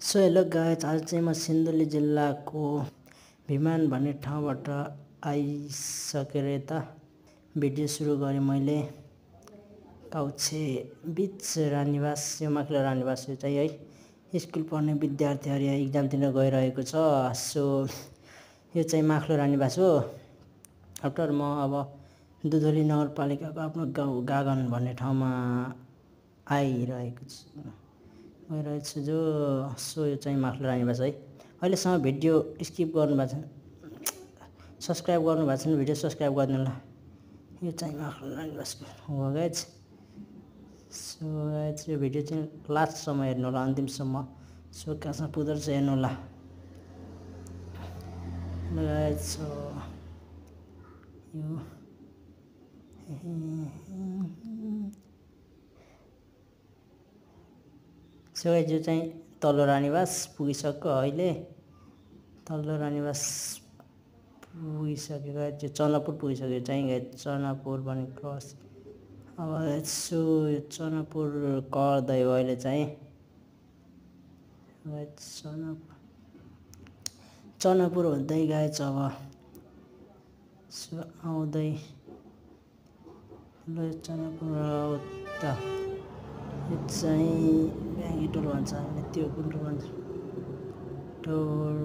So hello guys, आज चाहिँ म सिन्धुली जिल्लाको भिमान भन्ने ठाउँबाट आइसकेर यता भिडियो सुरु गरेँ मैले। काउछे बिच रानीवास, यो माथिल्लो रानीवास यो चाहिँ है स्कुल पढ्ने विद्यार्थीहरू यहाँ इक्जाम दिन गइरहेको छ। सो यो चाहिँ माथिल्लो रानीवास हो। आफ्टर म अब दुधोली नगरपालिकाको आफ्नो गाउँ गागन भन्ने ठाउँमा आइरहेको छु जो। सो यो चाहिँ माथिल्लो रानीवास है। अहिलेसम्म भिडियो स्किप गर्नुभएको छ, सब्सक्राइब गर्नुभएको छैन भिडियो सब्सक्राइब गरिदिनु ल। यो चाहिँ माथिल्लो रानीवासको हो गाइज। सो गाइज यो भिडियो चाहिँ लास्टसम्म हेर्नु होला, अन्तिमसम्म। सो कहाँसम्म पुग्दो रहेछ हेर्नु होला गाइज। सो यो सो गाइज यो चाहिँ तल्लो रानीवास पुगिसक्यो अहिले। तल्लो रानीवास पुगिसक्यो गाइज, यो चनपुर पुगिसक्यो चाहिँ गाइज। चनपुर भन्ने क्रस अब सो यो चनपुर कर्दै हो अहिले चाहिँ गाइज। चनपुर हुँदै गाइज अब सो आउँदै ल चनपुर उता यो चाहिँ ब्याङ्गी टोल भन्छ हामीले, त्यो कुन टोल भन्छ टोल।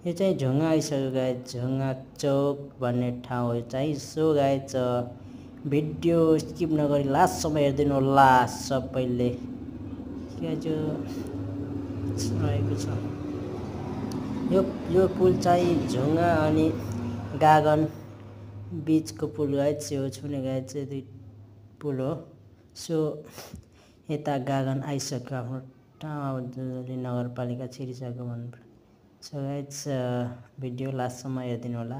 यो चाहिँ झुङ्गा आइसक्यो गाइज, झुङ्गा चौक भन्ने ठाउँ हो चाहिँ। सो गाइज भिडियो स्किप नगरी लास्टसम्म हेरिदिनु होला सबैले। गाइज रहेको छ यो पुल चाहिँ झुङ्गा अनि गागन बिचको पुल गाइज। यो छुने गाइज चाहिँ दुई पुल हो। सो यता गागन आइसक्यो, आफ्नो ठाउँ दुधोली नगरपालिका छिरिसक्यो भन्नु। सो गाइज भिडियो लास्टसम्म हेरिदिनु होला,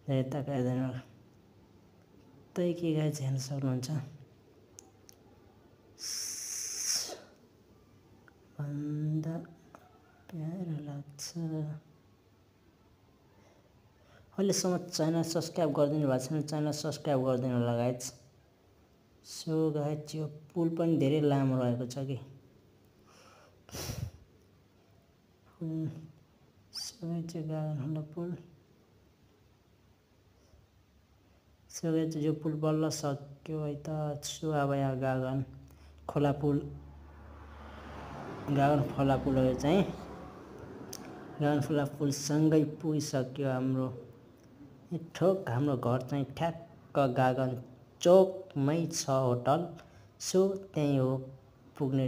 धेरै तक हेरिदिनु होला। त्यही के गाइज हेर्न सक्नुहुन्छ भन्दा प्यारो लाग्छ। अहिलेसम्म च्यानल सब्सक्राइब गरिदिनु भएको छैन, च्यानल सब्सक्राइब गरिदिनु होला गाइज। सो गाइज यो पुल पनि धेरै लामो रहेको छ कि। सो गाइज गागन पुल। सो गाइज यो पुल बल्ल सक्यो है त। सो अब यहाँ गागन खोला पुल, गागन खोला पुल हो यो चाहिँ। गागन खोला पुलसँगै पुगिसक्यो हाम्रो ठोक। हाम्रो घर चाहिँ ठ्याक्क गागन चोकमै छ होटल। सो त्यहीँ हो पुग्ने